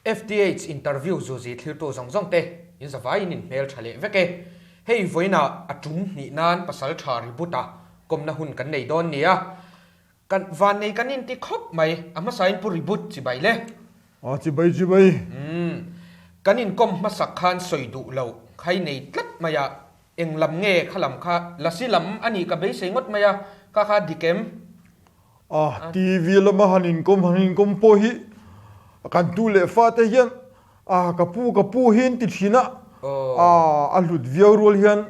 FTH interview zuzi thlirtu zawng zawng te in zavaiin in hmel tha leh vek e. Hei vawiinah a tum hnih nan pasal tha reboot a kawmna hun kan nei dawn nia. Kan vannei kan inti khawp mai, a hmasain pu reboot chibai le. A chibai chibai. Umm. Kan inkawm hmasak khan sawi duh lo khai nei tlat mai a, eng lam nge kha lam kha lasi lam a nih ka beisei ngawt mai a, kha kha dik em? A TV lama han inkawm han inkawm pawh hi kan tu leh fate hian a ka pu ka pu hi an ti thin a, a hlut viau rual hian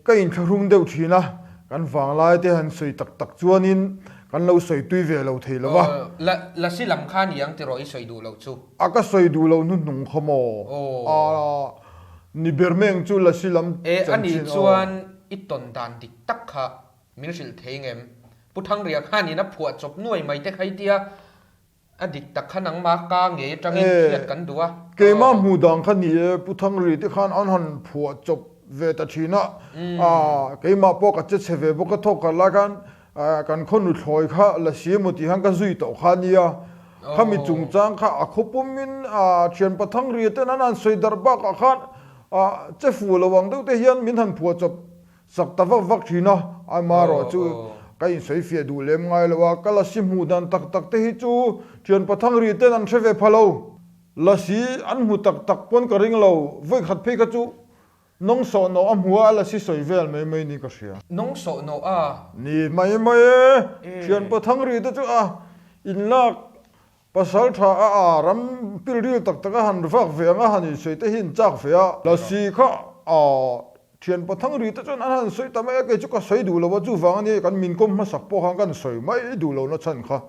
ka inthlahrung deuh thin a, kan vanglai te han sawi tak tak chuanin kan lo sawi tui ve lo thei lo va. Lasi lam kha ni ang tiraw i sawi duh loh chu? A ka sawi duh loh hnuhnung kha maw? A ni ber mai ang chu lasi lam chanchin aw. Anih chuan i tawn dan dik tak kha Min hrilh thei ngem? Pu Thangria khanin a phuah chawp nuai mai te kha i tia, a dik tak kha nangmah ka ngei atangin hriat kan duh a. Keimah hmuh dan kha ni e, Pu Thangri te khan an han phuah chawp ve ta thin a, keimah pawh ka che chhe ve bawk a, thawk khat lai khan kan khaw nuthlawi kha la si emaw tih khan ka zui tawh kha nia, khami chungchang kha a khaw pumin thianpa Thangria ten an han sawi darh bakah khan che fuh lo ang deuh te hian min han phuah chawp Sak ta vak vak thin a, amaherawh chu ka insawi fiah duh lem ngai lo a, ka lasi hmuh dan tak tak te hi chu thian pathang ri ten an hre ve pha lo. Lasi an hmu tak tak pawn ka ring lo, vawi khat phei kha chu nawng sawh nawh a hmu a, a lasi sawi vel mai mai ni ka hria. Nawng sawh nawh a? Ni mai mai e, thian pathang ri te chu a inlak Pasal tha a a ram pilril tak tak a han vak ve ang a han insawi te hi an chak ve a. Lasi kha a thian pathang ri te chuan an han sawi ta mai a, kei chu ka sawi duh lo a, chuvang a nia kan min kawm hmasak pawh khan kan sawi mai duh lo na chhan kha.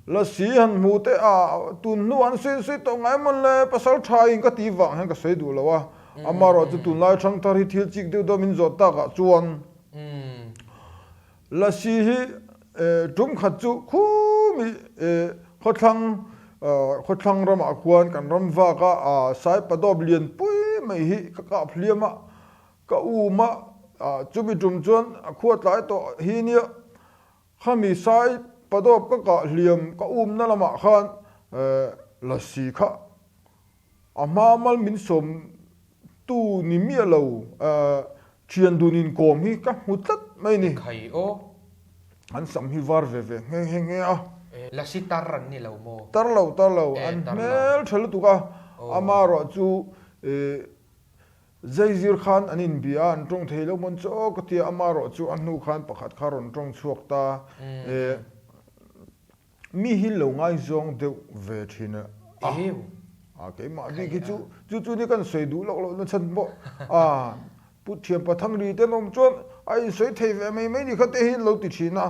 Lasi han hmu te a tun hnu an sawi an sawi tawh ngai mawn le, pasal tha in ka tih vang hian ka sawi duh lo a, amaherawh chu tunlai thangthar hi thil chik deuh deuh min zawt takah chuan Lasi hi tum khat chu khumi khawthlang khawthlang ramah khuan kan ram vak a, Saipadawp lian pui mai hi ka kap hliam a, ka um a, chumi tum chuan a khua tlai tawh hi nia, khami Saipadawp ka kah hliam ka umna lamah khan Lasi kha A hma mal min sawm tu ni miah lo thian dun inkawm hi ka hmu tlat mai ni. Khai aw. An sam hi var ve ve nghe nghe nghe a. Lasi tar an ni lo maw? Tar lo, tar lo. An hmel tha lutuk a. Amaherawh chu Zaizir khan an inbia a, an tawng thei lo mawn chu aw ka tia. Amaherawh chu a hnu khan pakhat kha rawn tawng chhuak ta. Mi hi lo ngaizawng deuh ve thin a. A keimah bik hi chu chu chu ni kan sawi duh lawk loh na chhan pawh a Pu Thianpa Thangri te an awm chuan a insawi thei ve mai mai ni kha te hi an lo ti thin a.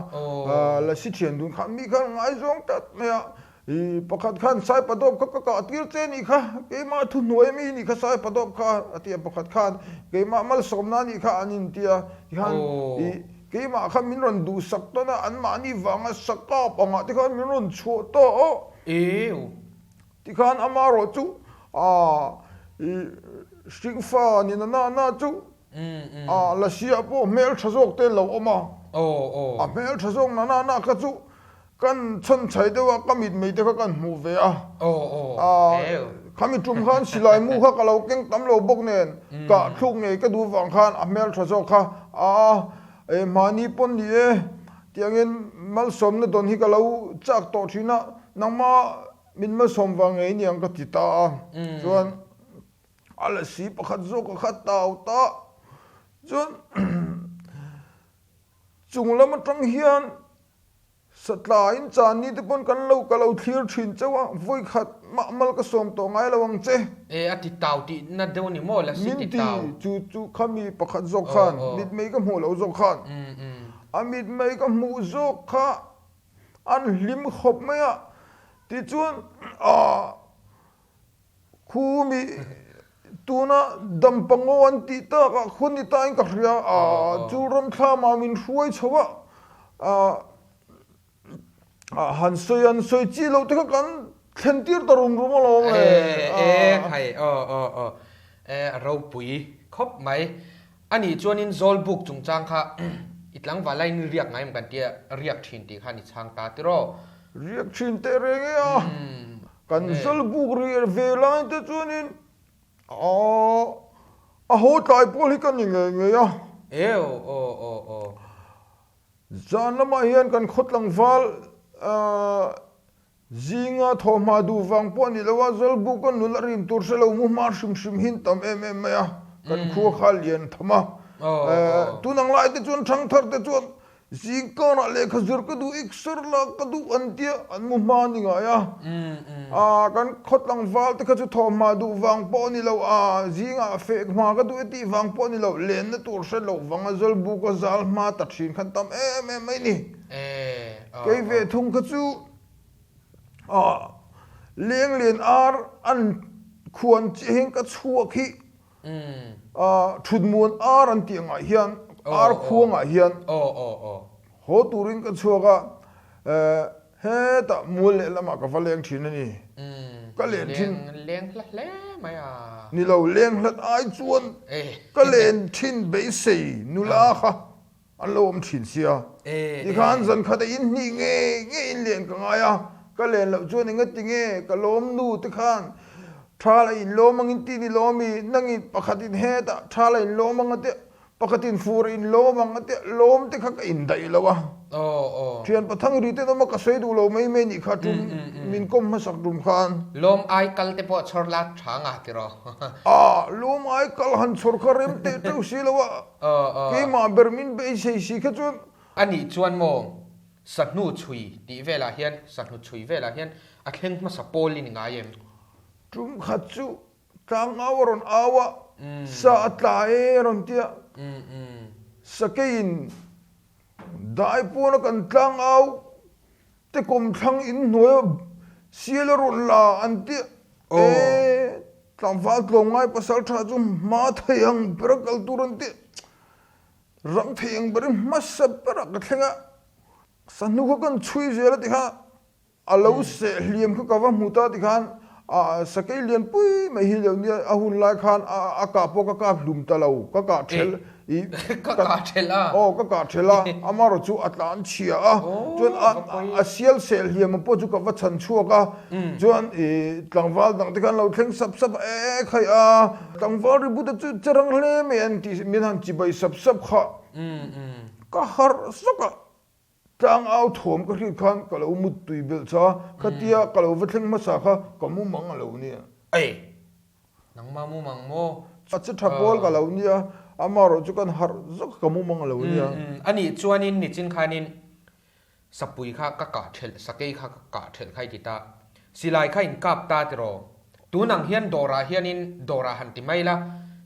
Lasi thian dun khan mi khan ngaizawng tlat mai a. I pakhat khan Saipa dawp kha ka kah tir che nih kha, keimah thuhnuai mi nih kha Saipa dawp kha a ti a pakhat khan keimah malsawmna nih kha an inti a tikhan i Keimah kha min rawn duhsak tawn a, anmahni vanga sakap angah te khan min rawn chhuah ta a. Ew. Tikhan amaherawh chu aa i hringfa ni na na na chu aa Lasiah pawh hmel tha zawk te lo awm a. A hmel tha zawk na na na kha chu Kan chhan chhai deuh a, ka mitmei te kha kan hmuh ve a. Khami tum khan silai mu kha ka lo keng tam lo bawk nen, kah thluk ngei ka duh vang khan a hmel tha zawk kha a e mahni pawn ni e tiangin malsawmna dawn hi ka lo chak tawh thin a, nangma min malsawm vang ngei niang ka ti ta a. Chuan a la si pakhat zawk a kha tau ta chuan chung lam atang hian Satla in chan ni te pawn kan lo ka lo thlir thin chauh a, vawi khat mah mal ka sawm tawh ngai lo ang che. E a ti tau tih na deuh ni maw la si ti tau. Min ti chu chu kha mi pakhat zawk khan mitmei ka hmuh loh zawk khan a mitmei ka hmuh zawk kha an hlim khawp mai a tichuan ah Khu mi tuna dampangaw an tih takah khuan ni tain ka hria a, chu ramthlamah min hruai chho a, han sawi an sawi chi loh te kha kan thlen tir ta rum rum alawm le. E khai aw aw aw e a ropui khawp mai. Anih chuanin Zawlbuk chungchang kha i tlangval laiin i riak ngai em kan tia riak thin tih khan i chhang ta tiraw? Riak thin teh reng e a. Kan Zawlbuk ri ve lai te chuanin a haw tlai pawl hi ka ni ngei ngei a. Zan lamah hian kan khaw tlangval zinga thawhhma duh vang pawh a ni lo a, Zawlbuk a nula rim tur hre lo mu hma hrim hrim hi an tam em em mai a, kan khua kha lian tham a. Tun ang lai te chuan thangthar te chuan Zingkarah lehkha zir ka duh ik sir la ka duh an tia an mu hma a ni ngai a. Aa kan khaw tlangval te kha chu thawh hma duh vang pawh a ni lo a, zingah feh hma ka duh e tih vang pawh a ni lo, lenna tur hre loh vanga Zawlbuk a zal hma ta thin khan tam em em mai ni. Kei ve thung kha chu aa lenglian ar an khuan chiahin ka chhuak hi Thutmuan ar an tih angah hian ar khuangah hian haw turin ka chhuak a, hetah mual lehlamah ka va leng thin a ni. Ka len thin. Leng hla hle mai a. Ni lo, leng hlat ai chuan ka len thin beisei nula kha an lo awm thin sia. Tikhan zan khat a in hnih ngei ngei in len ka ngai a, ka len loh chuan engati nge ka lawm nu te khan tha la in lawm angin ti ni lawm i, nangin pakhat in hetah tha la in lawm ang a tia, pakhat in fur in lawm ang a tia, lawm te kha ka in daih lo a. Thian pathang ri ten awm a ka sawi duh lo mai mai nih kha tum min kawm hmasak tum khan. Lawm ai kal te pawh chhawr la tha nga tiraw. A, lawm ai kal han chhawr kha rem teh teuh si lo a. Keimah ber min beisei si kha chuan. A nih chuan maw, sahnu chhui tih velah hian, sahnu chhui velah hian a thleng hmasa pawl i ni ngai em? Tum khat chu tlangau a rawn au a, sa a tla e a rawn ti a, sakeiin dai pawn a kan tlangau te kawmthlang in hnuai a sial a rawn la an ti a, e tlangval tlawmngai pasal tha chu hma thei ang ber a kal tur an ti a, rang thei ang berin hmasa berah ka thleng a, sahnu kha kan chhui zel a ti kha. A lo seh hliam kha ka va hmu ta tikhan sakei lian pui mai hi leu nia a hun lai khan a kah pawh ka kap hlum ta lo ka kah ṭhel i ka kah ṭhel a aw ka kah ṭhel a amarawh chu a tlan chhia a chuan a sial seh hliam pawh chu ka va chhan chhuak a chuan i tlangval dang te khan lo thleng sap sap a e khai a tlangval ribut a chu che rang hle mai an tih min han chibai sap sap kha ka harh zawk a. Tlang au thuam ka hriat khan ka lo mut tui belh cha, khatia ka lo va thleng hmasa kha ka mu mang a lo nia. Ei! Nangmah mu mang maw? A che tha pawl ka lo nia, amaherawh chu kan harh zawk ka mu mang a lo nia. A nih chuanin nichin khanin sapui kha ka kah thelh, sakei kha ka kah thelh kha i ti ta. Silai kha in kap ta tiraw? Tun ang hian dawrah hianin dawrah han ti mai la,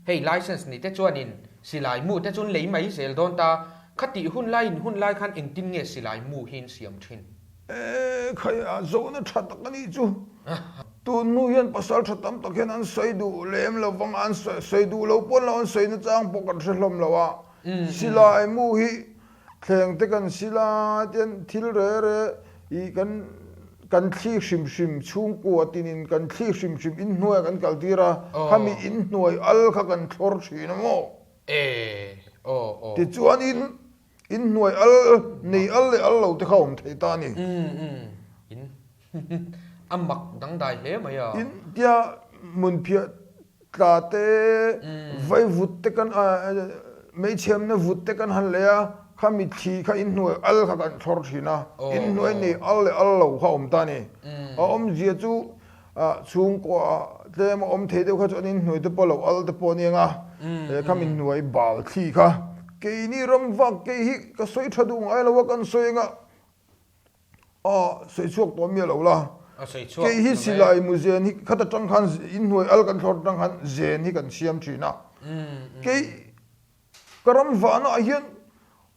hei license ni te chuanin silai mu te chu lei mai zel dawn ta, khatih hun lai in hun lai khan engtin nge silai mu hi in siam thin? E khai a zawhna tha tak a nih chu. Tun hnu hian pasal tha tam tak hian an sawi duh lem lo vang a, an sawi duh lo pawn lo an sawi na chang pawh kan hre hlawm lo a. Silai mu hi Thleng te kan sil a, tian thil re re i kan kan thli hrim hrim chhungkua tinin kan thli hrim hrim inhnuai kan kal tir a, khami inhnuai al kha kan thlawr thin a maw? E, aw, aw. Tichuanin inhnuai al nei al leh al lo te kha awm thei ta a ni. Um, um, in a mak dangdai hle mai a. In tia hmunphiah Tla te, vai vut te kan meichhiamna vut te kan han lei a, kha mitthli kha inhnuai al kha kan thlawr thin a, inhnuai nei al leh al lo kha a awm ta a ni. A awmzia chu chhungkua tlem a awm thei deuh kha chu an inhnuai te pawh lo al te pawh a ni ang a, he kha minhnuai bal thli kha keini ram vak kei hi ka sawi tha duh ngai lo a kan sawi ang a, A sawi chhuak tawh miah lo la. A sawi chhuak Kei hi silai mu zen hi khat atang khan inhnuai al kan thlawr atang khan zen hi kan siam thin a. Kei ka ram vahna ah hian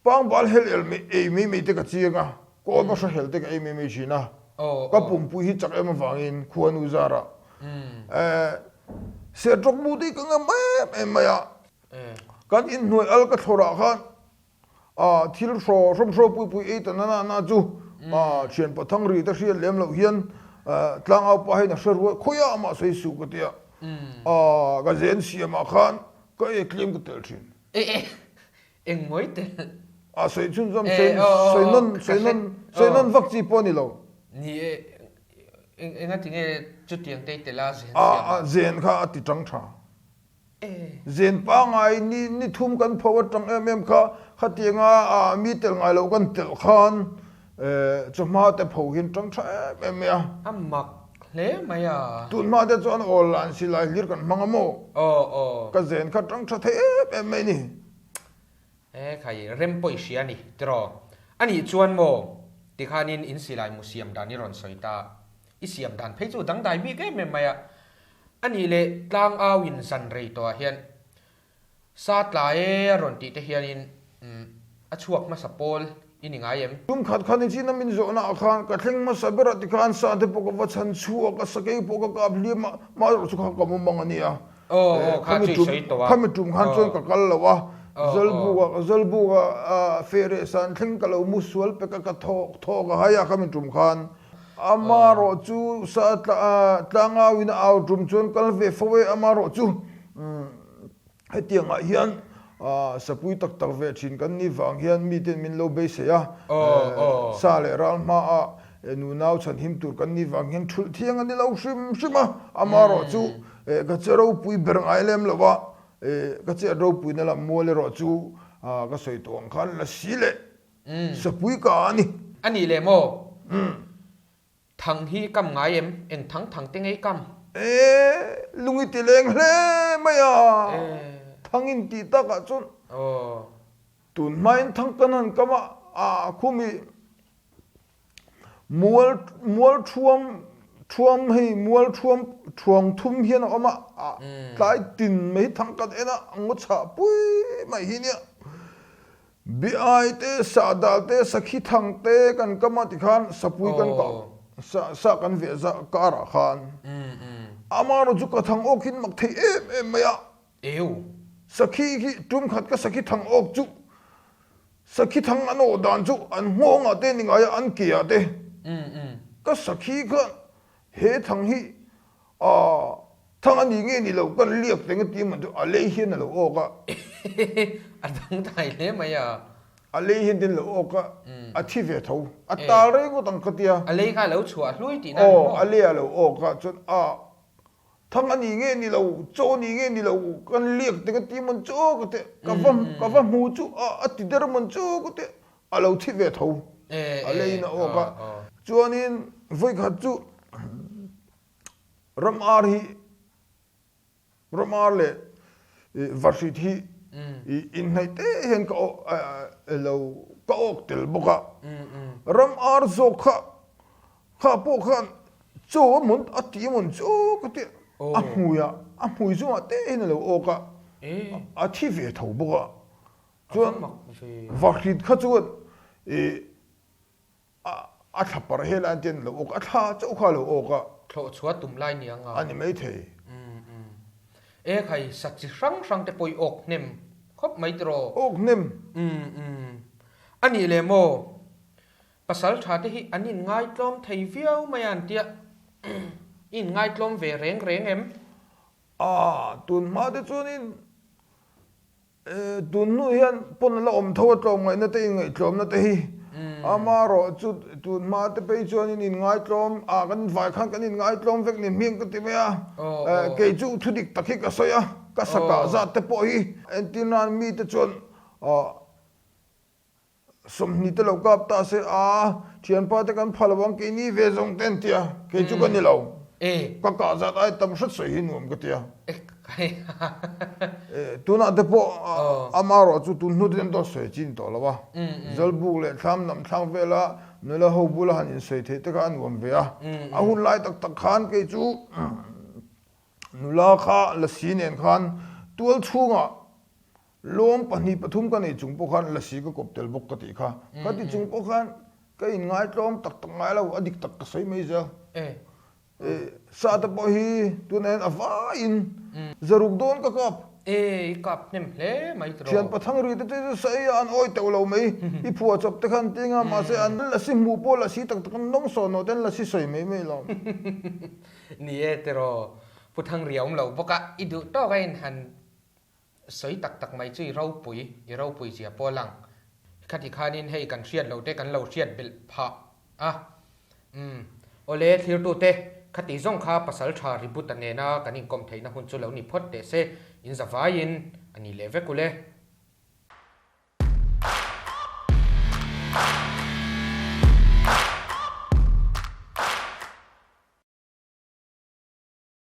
pangbal hel el mai ei mai mai te ka chiang a, kawl bahra hel te ka ei mai mai thin a. Ka pumpui hi chak em avangin khuanu zarah sertawk mu te hi ka ngam em em mai a. Kan inhnuai al ka thlawrah khan A thil hraw hrawm hraw pui pui ei ta na na na chu a thian pathang ri te hriat lem loh hian tlangau pa hian a hre rual khawiah amah sawi suh ka tia a ka zen siamah khan ka e tlem ka tel thin. E e eng mawi tel. A sawi chhunzawm sawi sawi nawn sawi nawn sawi nawn vak chi pawh a ni lo. Ni e. Enga tinge chutiang te i tel a zen siam a? A zen kha a ti tang tha. Zen pangai ni ni thum kan pho atang em em kha khatianga a mi tel ngai lo kan telh khan chawhma te pho hian tang tha em em mai a. A mak hle mai a. Tunhma te chuan awl lan silai hlir kan hmang a maw? Aw aw. Ka zen kha tang tha thei em em mai ni. E khai rem pawh i hria a ni tiraw? A nih chuan maw? Tikhanin in silai mu siam dan i rawn sawi ta. I siam dan phei chu dangdai bik em em mai a. A nih leh tlang au in zan rei tawhah hian sa tla e a rawn tih te hianin umm a chhuak hmasa pawl i ni ngai em? Tum khat khan i chin a min zawhna ah khan ka thleng hmasa ber a tikhan sa te pawh ka va chhan chhuak a, sakei pawh ka kap hliam a, mah erawh chu kha ka mu mang a nia. Aw aw kha chu i sawi tawh a. Khami tum khan chuan ka kal lo a, Zawlbuk ah Zawlbuk ah fehreh san thleng ka lo mu sual pek a ka thawk thawk a hai a khami tum khan. Amarawh chu sa tlangau in a au tum chuan kal ve fo e amarawh chu hetiang ah hian sapui tak tak ve thin kan nih vang hian miten min lo beisei a, sa leh ral hma ah nunau chhanhim tur kan nih vang hian thulh thiang a ni lo hrim hrim a, amarawh chu ka che ropui ber ngai lem lo a, ka chet ropui na lam mual erawh chu ka sawi tawh ang khan la si leh. Sapui ka a ni. A nih leh maw? Thang hi kam ngai em? Eng thang thang te ngei kam? E, lung i ti leng hle mai a. Thang in tih tak ah chuan tun hmain thang kan han kam a, a khumi Mual mual thuam thuam hei mual thuam thuang thum hian a awm a, tlai tin mai thang kan en a, a ngaw chhah pui mai hi nia. Biai te, sahdal te, sakhi thang te kan kam a tikhan sapui kan kah sa sa kan veh zah karah khan amaherawhchu chu ka thang awk hin mak thei em em mai a. Eu. Sakhi khi tum khat ka sakhi thang awk chu sakhi thang an awh dan chu an nghawng ah te ni ngai a an ke ah te ka sakhi khan he thang hi ah thang a ni nge ni lo kan liak teng a ti man chu a lei hian a lo awk a. A dang thai hle mai a. A lei hian tin lo awk a a thi ve tho a tal rei ngawt ang ka tia. A lei kha a lo chhuah hlui tihna ni maw? Aw a lei a lo awk a chuan a Thang a ni nge ni lo, chaw ni nge ni lo, kan liak te ka ti mawn chu ka ti, ka va ka va hmu chu a a ti der mawn chu ka ti, a lo thi ve tho, a leiin a awk a. Chuanin vawikhat chu ram ar hi, ram ar leh vahrit hi inhnaih te hian ka lo ka awk tel bawk a, ram ar zawk kha Kha pawh khan chaw a mawn a tih a mawn chu ka ti a hmui ah a hmui zungah te hian a lo awk a a thi ve tho bawk a chuan vahrit kha chuan ih a thla par hel an tian a lo awk a thla chauh kha a lo awk a. Thlawh chhuah tum lai ni ang a. A ni maithei. E khai sa chi hrang hrang te pawh i awk hnem khawp mai tiraw. Awk hnem. A nih leh maw? Pasal tha te hi an inngaitlawm thei viau mai a an tia, i inngaitlawm ve reng reng em? A, tun hma te chuanin tun hnu hian pawn a la awm tho a tlawmngaihna te inngaihtlawmna te hi amaherawh chu tun hma te phei chuanin inngaitlawm a kan vai khan kan inngaitlawm vek ni hmiang ka ti mai a, kei chu thu dik tak hi ka sawi a, ka sakah zat te pawh hi entir nan mite chuan 20 te lo kap ta se a, thianpa te kan pha lo ang keini ve zawng te an ti a, kei chu ka ni lo. Ka kah zat ai tam hret sawi hi nuam ka ti a. Tunah te pawh amaherawh chu tun hnu te an dawt sawi chi ni tawh lo a, Zawlbuk leh thlam nam thlang vela nula ho bula han insawi theih te kha a nuam ve a, a hun lai tak tak khan kei chu nula kha lasi nen khan tual chhungah Lawm 2 3 ka nei chung pawh khan lasi ka kawp tel bawk ka tih kha. Ka ti chung pawh khan ka inngaitlawm tak tak ngai lo, a dik tak ka sawi mai zel. Sa te pawh hi tunah hian a vaiin zaruk dawn ka kap. E, i kap hnem hle mai tiraw. Thian pathang ri te chu sa ei a an awi teuh lo mai. I phuah chawp te khan ti nga mahse an lasi hmuh pawh lasi tak tak an nawng sawn lo te an lasi sawi mai mai lo. Ni e tiraw, Pu Thangri a awm lo bawk a, i duh tawk a inhan Sawi tak tak mai chu i ropui, i ropui zia pawh a lang. Khati khanin hei kan hriat lo te kan lo hriat belh phah a. Umm. Awle, thlirtute, khati zawng kha Pasalṭha Ributa nena kan inkawm theihna hun chu lo ni phawt teh se, in zavaiin a ni leh vek ule.